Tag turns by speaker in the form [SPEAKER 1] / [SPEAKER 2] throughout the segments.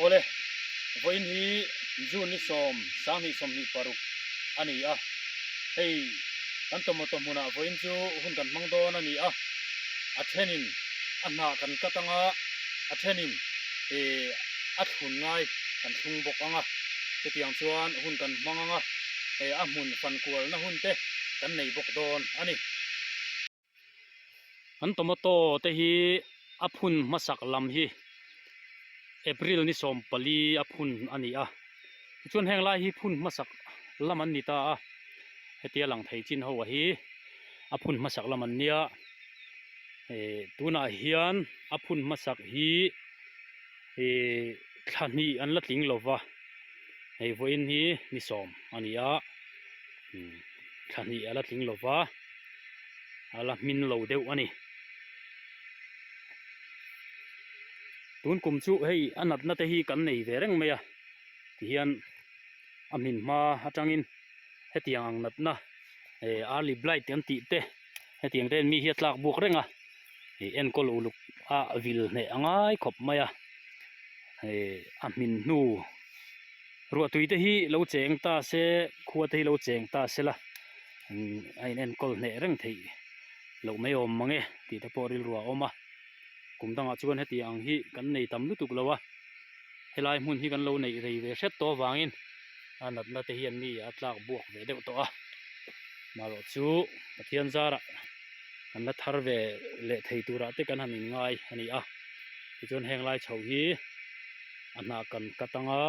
[SPEAKER 1] Awle, vawiin hi June ni sawm 2026 a ni a, hei kan tomato hmunah vawiin chu hun kan hmang dawn a ni a, a thenin a hnah kan cut anga a thenin ih a thlun ngai kan thlung bawk anga chutiang chuan hun kan hmang anga a hmun fankualna hun te kan nei bawk dawn a ni. Kan tomato te hi a phun hmasak lam hi April ni 14 a phun a ni a, tichuan heng lai hi phun hmasak lam an ni ta a, hetia lang thei chin ho a hi a phun hmasak lam an nia, eh tunah hian a phun hmasak hi eh thla hnih an la tling lo va, hei vawiin hi ni sawm a ni a, thla hnih a la tling lo va. A la hmin lo deuh a ni. Tun kum chu hei a natna te hi kan nei ve reng mai a tihian a hmin hma atangin hetiang ang natna eh early blight an tih te hetiang te hian mi hi a tlak buak reng a ih enkawl uluk a vil hneh a ngai khawp mai a eh a hmin hnu ruahtui te hi lo cheng ta se khua te hi lo cheng ta se la. A in enkawl hneh reng theih loh mai awm mang e tih te pawh rilru a awm a, kum dangah chuan heti ang hi kan nei tam lutuk lo a, helai hmun hi kan lo neih rei ve hret tawh avangin a natna te hian mi a tlak buak ve deuh tawh a, marawh chu Pathian zarah kan la thar ve leh thei turah te kan han inngai a ni a, tichuan heng lai chho hi a hnah kan cut ang a.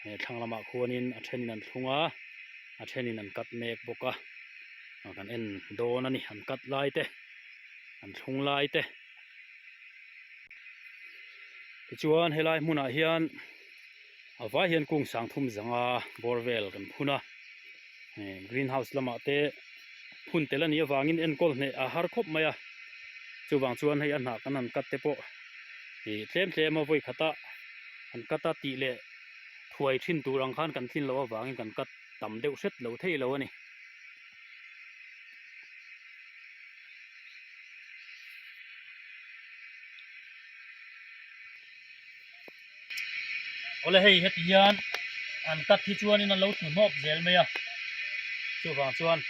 [SPEAKER 1] He thlang lamah khuanin a thenin an thlung a, a thenin an cut mek bawk a, kan en dawn a ni an cut lai te an thlung lai te. Tichuan helai hmunah hian a vai hian kung sang thum zanga bawr vel kan phun a, green house lamah te phun tel a nih avangin enkawl hneh a har khawp mai a, chuvang chuan hei a hnah kan han cut te pawh ih tlem tlem a vawi khat a. An cut a tih leh thuai thin tur ang khan kan tlin loh avangin kan cut tam deuh hret lo thei lo a ni. Awle hei heti hian an cut hi chuanin an lo tlu hnawp zel mai a, chuvang chuan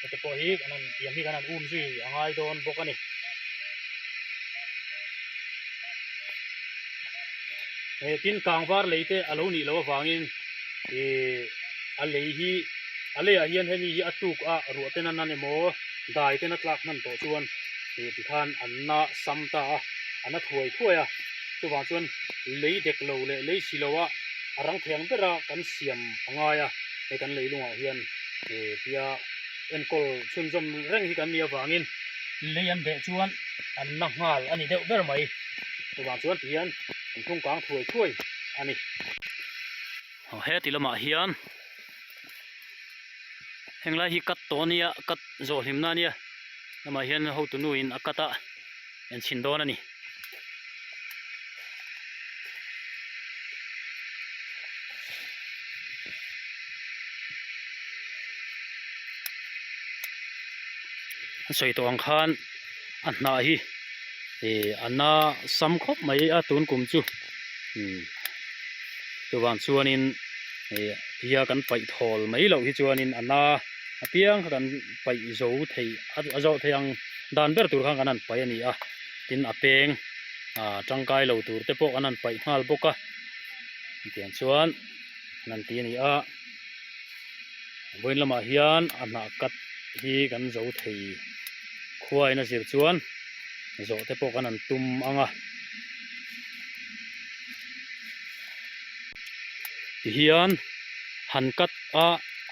[SPEAKER 1] heti pawh hi kan han tiang hi kan han um zui a ngai dawn bawk a ni. He tin kang var lei te a lo nih loh avangin ih a lei hi a leiah hian hemi hi a tuk a ruah ten a nan emaw dai ten a tlak hman tawh chuan ih tikhan an na sam ta a a na thuai thuai a chuvang chuan lei dek lo leh lei si lo a a rang thei ang bera kan siam a ngai a hei kan leilungah hian ih tia enkawl chhunzawm reng hi kan nih avangin lei an beh chuan an na nghal a ni deuh ber mai. Chuvang chuan ti hian an thlung kang thuai thuai a ni. Aw heti lamah hian henglai hi cut tawh a nia cut zawh hlimna a nia lamah hian hotu nu in a cut a enchhin dawn a ni. A sawi tawh ang khan a hnah hi ih a na sam khawp mai a tun kum chu umm chuvang chuanin ih tia kan paih thawl mai loh hi chuanin a na apiang kha kan paih zo thei a zawh thei ang dan ber tur khan kan han paih a ni a tin a peng ah tangkai lo tur te pawh kan han paih nghal bawk a tiang chuan an han ti a ni a vawiin lamah hian a hnah cut hi kan zo thei khuain a zir chuan zawh te pawh kan han tum ang a tihian han cut a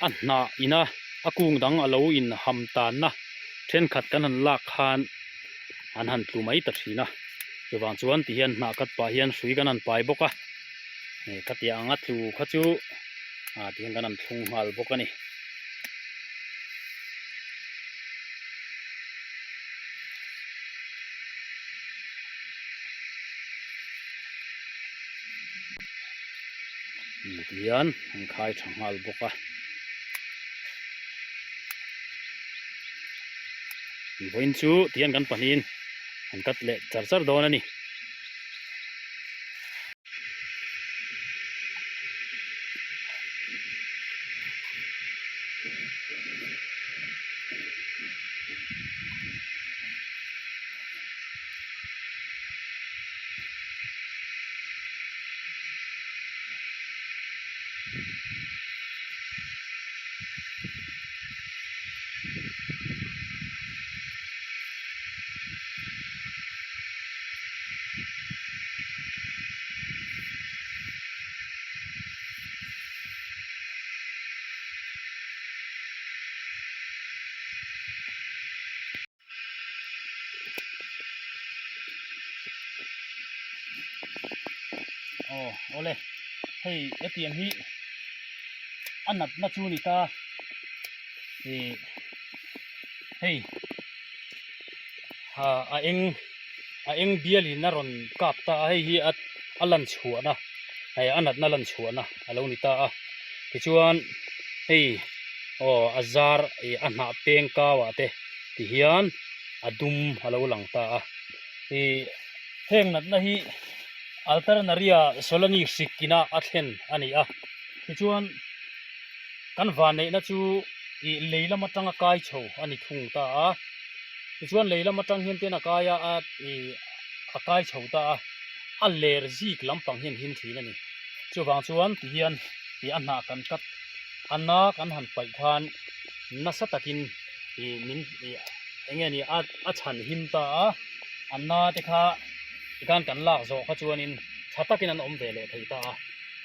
[SPEAKER 1] a hnah ina a kung dang a lo in ham tanna thenkhat kan han lak khan an han tlu mai ta thin a chuvang chuan tihian hnah cut pah hian hrui kan han pai bawk a hei khatiang anga tlu kha chu ah tihian kan han thlung nghal bawk a ni. Tihian an khai tha nghal bawk a vawiin chu tihian kan pahnihin an cut leh char char dawn a ni. Aw awle hei hetiang hi a natna chu ni ta ih hei a eng a eng bialin a rawn kap ta a hei hi a a lan chhuahna hei a natna lan chhuahna a lo ni ta a tichuan hei aw a zar ih a hnah peng kau ah te tihian a dum a lo lang ta a ih heng natna hi Alternaria solani hrik ina a thlen a ni a tichuan kan vanneihna chu ih lei lam atanga kai chho a ni thung ta a tichuan lei lam atang hian ten a kai a a ih a kai chho ta a a ler zik lampang hian him thin a ni chuvang chuan tihian ih a hnah kan cut a na kan han paih khan nasa takin ih min ih eng nge ni a a chhan him ta a a na te kha tikhan kan lak zawh kha chuanin tha takin an awm ve leh thei ta a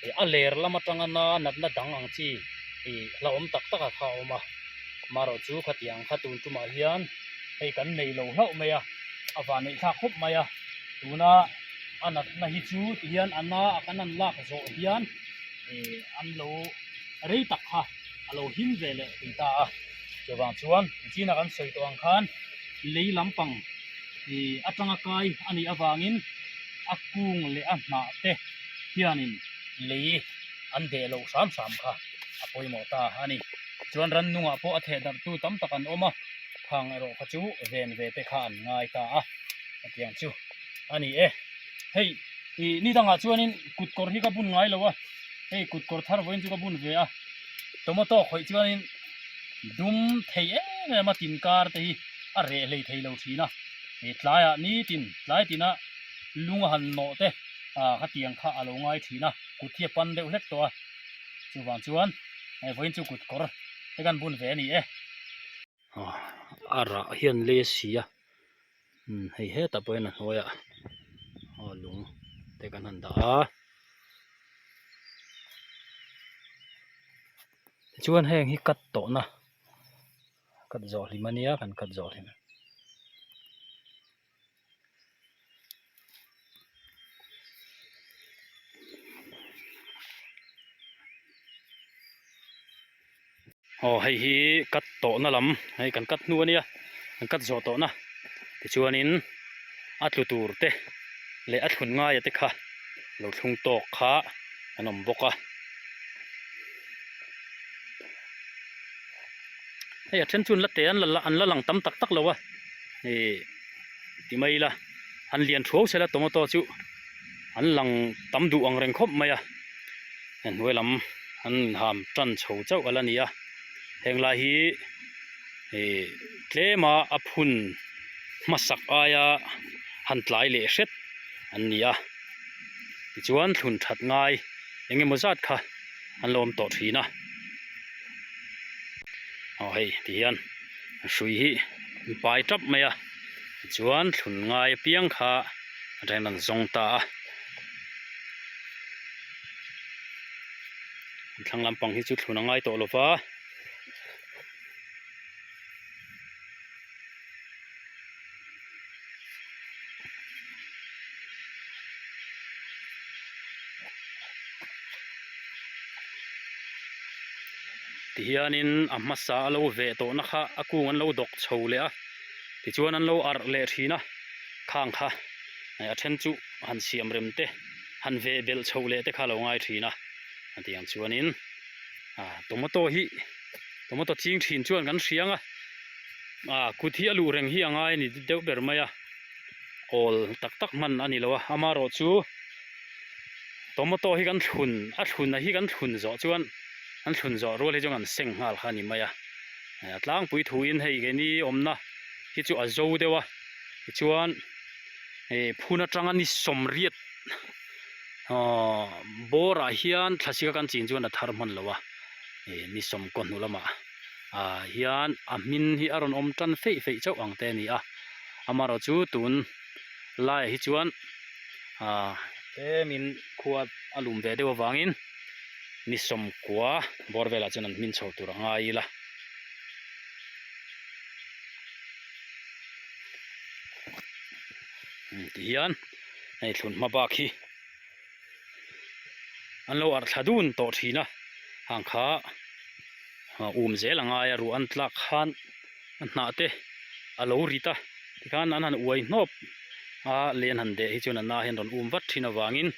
[SPEAKER 1] ih a ler lam atanga na natna dang ang chi ih hlauhawm tak tak a kha a awm a marawh chu khatiang kha tun tumah hian hei kan nei lo hlauh mai a a vanneih thlak khawp mai a tuna a natna hi chu tihian a na a kan han lak zawh hian ih an lo rei tak kha a lo him ve leh thei ta a chuvang chuan nichin a kan sawi tawh ang khan lei lampang ih atanga kai a nih avangin a kung leh a hnah te hianin lei an deh loh hram hram kha a pawimawh ta a ni chuan rannungah pawh a theh darh tu tam tak an awm a khang erawh kha chu ven ve te kha an ngai ta a hetiang chu a ni e hei ih ni dangah chuanin kut kawr hi ka bun ngai lo a hei kut kawr thar vawiin chu ka bun ve a tomato khawih chuanin dum thei em em a tin kar te hi a reh hlei thei lo thin a ih tlaiah nitin tlai tina lung a han nawh te ah khatiang kha a lo ngai thin a kut hi a pan deuh hlek tawh a chuvang chuan hei vawiin chu kut kawr te kan bun ve a ni e. A rah hian lei a si a umm hei hetah pawh hian a hnuaiah aw lung te kan han dah a tichuan heng hi cut tawhna cut zawh hlim ania kan cut zawh hlim. Aw hei hi cut tawhna lam hei kan cut hnu ania kan cut zawh tawhna tichuanin a tlu tur te leh a thlun ngaia te kha lo thlung tawk kha an awm bawk a. Hei a then chuan la te an la an la lang tam tak tak lo a ih ti mai ila an lian thuau sela tomato chu an lang tam duh ang reng khawp mai a a hnuai lam an inham tan chho chauh a la ni a heng lai hi ih tlema a phun hmasak aia han tlai leh hret an ni a tichuan thlun that ngai eng emaw zat kha an lo awm tawh thin a. Aw hei ti hian hrui hi an pai tap mai a tichuan thlun ngai apiang kha a then an zawng ta a thlang lampang hi chu thlun a ngai tawh lo va. Tihianin a hmasa a lo veh tawhna kha a kung an lo dawk chho leh a tichuan an lo arh leh thin a khang kha a then chu han siam rem te han veh belh chho leh te kha a lo ngai thin a hetiang chuanin ah tomato hi tomato ching thin chuan kan hriang a ah kut hi a luh reng hi a ngai a ni deuh ber mai a awl tak tak hman a ni lo a amaherawh chu tomato hi kan thlun a thlun a hi kan thlun zawh chuan an thlun zawh rual hi chuan kan seng nghal kha a ni mai a a tlangpui thuin hei keini awmna hi chu a zo deuh a tichuan ih phun atanga ni sawmriat Aww bawrah hian thlasika kan chin chuan a thar hman lo a ih ni sawmkaw hnu lamah ah hian a hmin hi a rawn awm tan feih feih chauh ang te a ni a amaherawh chu tun laiah hi chuan ah tlemin khua a lum ve deuh avangin ni sawmkua bawr velah chuan an hmin chho tur a ngai ila. Tihian hei thlun hma bak hi an lo arh thla dun tawh thin a hang kha um zel a ngai a ruah an tlak khan a hnah te a lo rit a tikhan an han uai hnawp a lei an han deh hi chuan a na hian rawn um vat thin avangin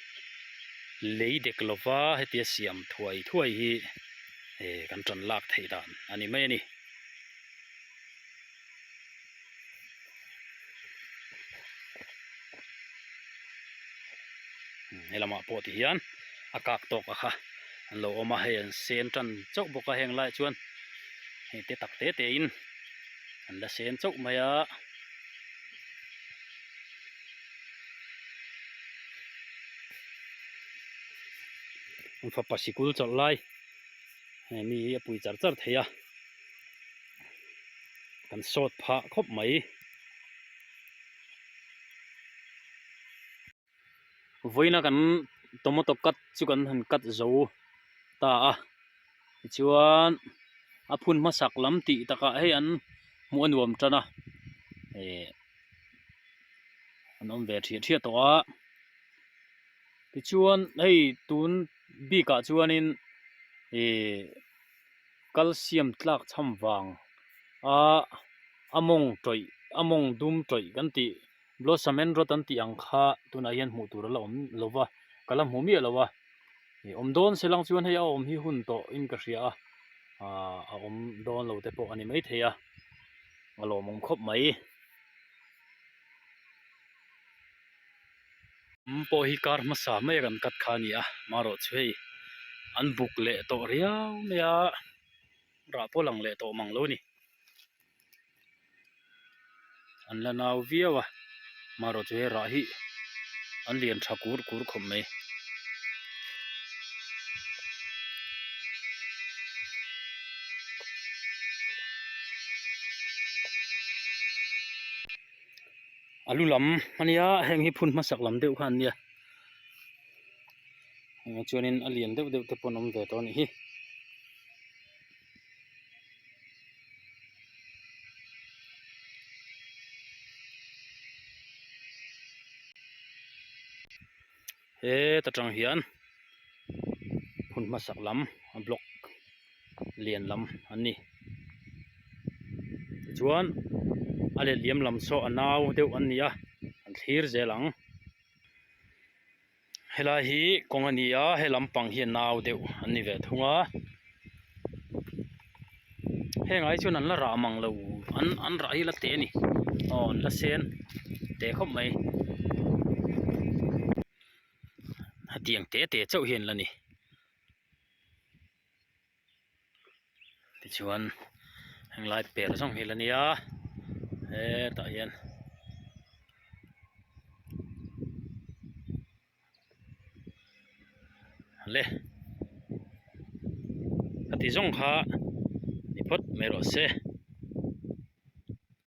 [SPEAKER 1] lei dek lova hetia siam thuai thuai hi kan tan lak theih dan a ni mai a ni. Helamah pawh ti hian a kak tawk a kha an lo awm a hei an sen tan chauh bawk a heng laiah chuan hei te tak te te in an la sen chauh mai a. An fapa sikul chawlh lai hei mi hi a pui char char thei a kan sawt phah khawp mai. Vawiina kan tomato cut chu kan han cut zo ta a tichuan a phun hmasak lam tih takah hei an hmuh a nuam tan a eh an awm ve thiah thiah tawh a tichuan hei tun bikah chuanin ih calcium tlak chham vang a a mawng tawih a mawng dum tawih kan tih Blossom and rot an tih ang kha tunah hian hmuh tur a la awm lo va, ka la hmu miah lo a, ih awm dawn se lang chuan hei a awm hi hun tawh in ka hria a, aaa a awm dawn lo te pawh a ni maithei a, a lawmawm khawp mai. Um pawh hi kar hmasa mai a kan cut kha a ni a, marawh chu hei an buk leh tawh riau mai a, rah pawh lang leh tawh mang lo a ni. An la nau viau a marawh chu he rah hi an lian tha kur kur khawp mai. A lu lam a nia heng hi phun hmasak lam deuh kha an nia chuanin a lian deuh deuh te pawh an awm ve tawh a nih hi. Heta tang hian hmun hmasak lam a block lian lam an ni tichuan a letliam lam saw a nau deuh an ni a an thlir zel ang. Helai hi kawng a ni a he lampang hi a nau deuh an ni ve thung a heng ai chuan an la rah mang lo an an rah hi la teh a ni aw an la sen teh khawp mai hetiang te te chauh hi an la ni. Tichuan henglai per zawng hi la nia hetah hian le a ti zawng kha ni phawt mai rawh se.